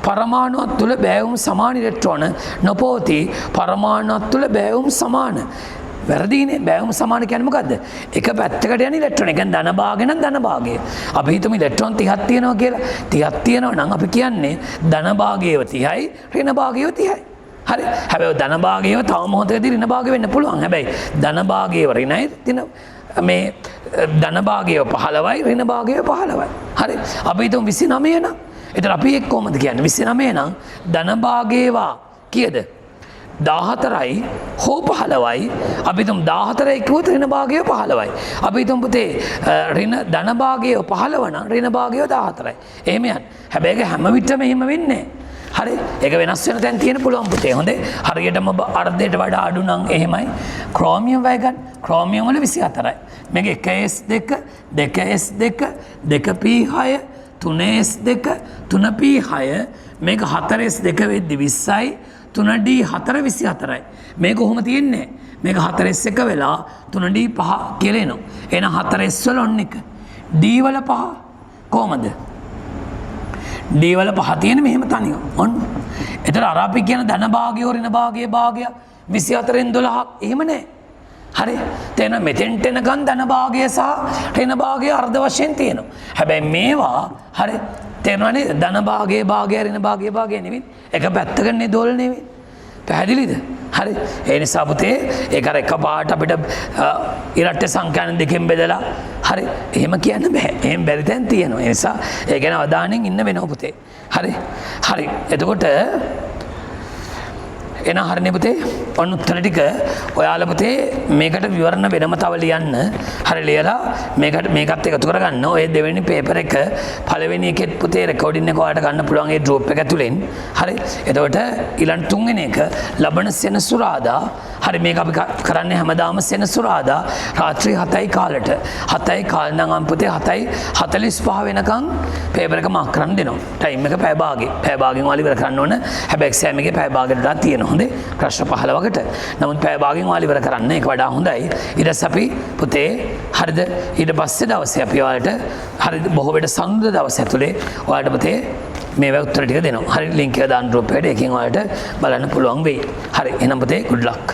පරමාණුවක් තුල බෑවුම් සමාන ඉලෙක්ට්‍රෝන නොපවතී. පරමාණුවක් තුල බෑවුම් සමාන. වැරදිනේ. බෑවුම් සමාන කියන්නේ මොකද්ද? එක පැත්තකට යන ඉලෙක්ට්‍රෝන. ඒ කියන්නේ ධන භාගය නම් ධන භාගය. අපි හිතමු ඉලෙක්ට්‍රෝන 30ක් තියෙනවා කියලා. 30ක් තියෙනවා නම් අපි කියන්නේ ධන භාගයව 30යි ඍණ භාගයව 30යි. හරි. හැබැයි ධන භාගයව තව මොහොතකදී ඍණ භාගය වෙන්න පුළුවන්. හැබැයි ධන භාගයව ඍණයි තින මේ ධන භාගයව 15යි ඍණ භාගයව 15යි. හරි. අපි හිතමු 29 නම්. එතන අපි එක් කොහොමද කියන්නේ? 29 නම් ධන භාගයවා කීයද? 14යි හෝ 15යි. අපි හිතමු 14යි කිව්වොත් ඍණ භාගය 15යි. අපි හිතමු පුතේ ඍණ ධන භාගය 15 නම් ඍණ භාගය 14යි. එහෙම යන්න. හැබැයි ඒක හැම විටම එහෙම වෙන්නේ නැහැ. හරි. ඒක වෙනස් වෙන තැන් තියෙන පුළුවන් පුතේ. හොඳේ. හරියටම අර්ධයට වඩා අඩු නම් එහෙමයි. ක්‍රෝමියම් වය ගන්න. ක්‍රෝමියම් වල 24යි. මේක 1s2 2s2 2p6 3s2 3p6 මේක 4s2 වෙද්දි 20යි 3d4 24යි. මේක කොහොම තියෙන්නේ? මේක 4s1 වෙලා 3d5 කියලා එනවා. එහෙනම් 4s වල ඔන්න එක. D වල 5 කොහමද? D වල 5 තියෙන මෙහෙම තනියම. ඔන්න. එතන අර අපි කියන ධන භාගය ඍණ භාගය භාගය 24න් 12ක් එහෙම නෑ. හරි. තේන මෙතෙන්ට එනකන් ධන භාගය සහ ඍණ භාගය අර්ධ වශයෙන් තියෙනවා. හැබැයි මේවා හරි තේරෙනව නේද? ධන භාගය භාගය ඍණ භාගය භාගය නෙවෙයි. එක පැත්තකනේ දෝල නෙවෙයි. පැහැදිලිද? හරි. ඒ නිසා පුතේ ඒක අර එකපාරට අපිට ඉරට්ට සංඛ්‍යාන දෙකෙන් බෙදලා හරි එහෙම කියන්න බෑ. එහෙම බැරි තැන් තියෙනවා. ඒ නිසා ඒ ගැන අවධානයෙන් ඉන්න වෙනවා පුතේ. හරි. හරි. එතකොට එන හරිනේ පුතේ. ඔන්න උත්තර ටික ඔයාලා පුතේ මේකට විවරණ වෙනම තව ලියන්න. හරි ලියලා මේකට මේකත් එකතු කරගන්න. ඔය දෙවෙනි පේපර් එක පළවෙනි එකෙත් පුතේ රෙකෝඩින් එක ඔයාලට ගන්න පුළුවන් ඒ ඩ්‍රොප් එක ඇතුලෙන්. හරි. එතකොට ඊළඟ තුන්වෙනි එක ලබන සෙනසුරාදා. හරි මේක අපි කරන්නේ හැමදාම සෙනසුරාදා රාත්‍රී 7යි කාලට. 7යි කාල නම් අපි පුතේ 7:45 වෙනකන් පේපර් එක මාක් කරන්න දෙනවා. ටයිම් එක පැය භාගෙ. පැය භාගෙන් ඔයාලා ඉවර කරන්න ඕන. හැබැයි එක්සෑම් එකේ පැය භාගයට වඩා තියෙනවා. හොඳේ. ප්‍රශ්න 15කට. නමුත් පැය භාගෙන් ඔයාලා ඉවර කරන්න. ඒක වඩා හොඳයි. ඊට පස්සේ අපි පුතේ හරිද ඊට පස්සේ දවසේ අපි ඔයාලට හරිද බොහෝ වෙලට සඳුදා දවස් ඇතුලේ ඔයාලට පුතේ මේවා උත්තර ටික දෙනවා. හරි ලින්ක් එක දාන්න ගෲප් එකට. ඒකෙන් ඔයාලට බලන්න පුළුවන් වෙයි. හරි එහෙනම් පුතේ good luck.